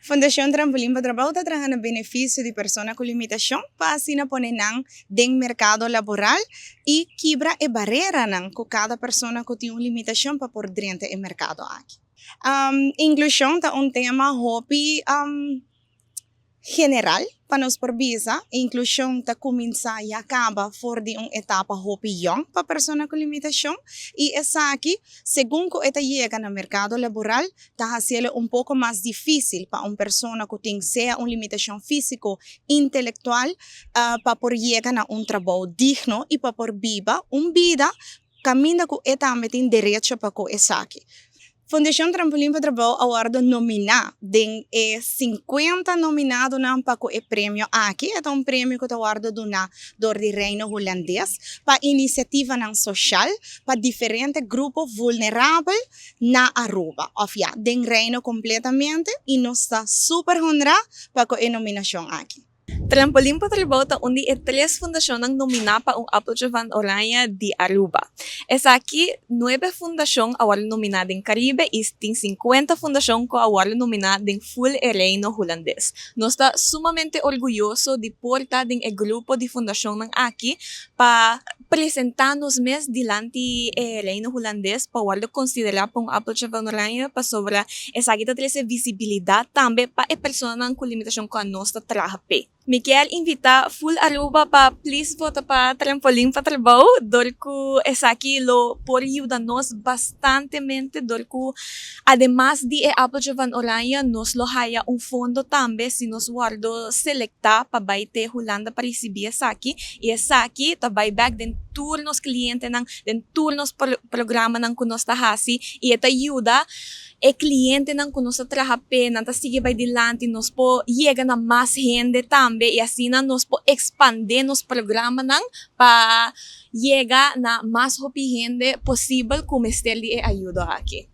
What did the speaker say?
Fundashon Trampolin pa Trabou ta traha na benefisio di persona ku limitashon pa asina pone nan den merkado laboral i kibra e bareranan ku kada persona ku tin un limitashon pa por drenta e merkado aki. Inklushon ta un tema hopi general pa nos por bisa. Inklushon ta kuminsá ya kaba for di un etapa hopi yòn pa persona ku limitashon i esaki segun ku e ta yega na merkado laboral ta hasiel un poko mas difísil pa un persona ku tin sea un limitashon físiko, intelektual pa por yega na un trabou digno i pa por biba un bida kaminda ku e tambe tin derecho pa ku esaki. Fundashon Trampolin pa Trabou a wòrdu nominá den e 50 nominadonan pa ku e premio aki. E ta un premio ku ta wòrdu duná dor di Reino Hulandes pa inisiativanan soshal pa diferente grupo vulnerabel na Aruba òf ya den Reino kompletamente i nos ta super honrá pa ku e nominashon aki. Trampolin pa Trabou ta un di e tres fundashonnan nominá pa un Appeltje van Oranje di Aruba. Esaki nuebe fundashon a wòrdu nominá den Karibe i tin 50 fundashon ku a wòrdu nominá den ful e Reino Hulandes. Nos ta sumamente orguyoso di por ta den e grupo di fundashonnan aki pa presentá nos mes dilanti e Reino Hulandes pa wòrdu konsiderá pa un Appeltje van Oranje, pasobra esaki ta trese visibilidat tambe pa e personanan ku limitashon ku anos ta traha p'e. Mi kier invitá ful Aruba pa please vota pa Trampolin pa Trabou dor ku esaki lo por yuda nos bastantemente, dor ku ademas di e Appeltje van Oranje nos lo haya un fondo tambe si nos wòrdu selektá pa bai te Hulanda pa risibí esaki, i esaki ta bai bèk den tur nos klientenan, den tur nos programanan ku nos ta hasi, i e ta yuda e klientenan ku nos ta traha p'e, nan ta sigui bai dilanti, nos por yega na mas hende tambe i asina nos por ekspandé nos programanan pa yega na mas hopi hende posibel ku mester di e ayudo aki.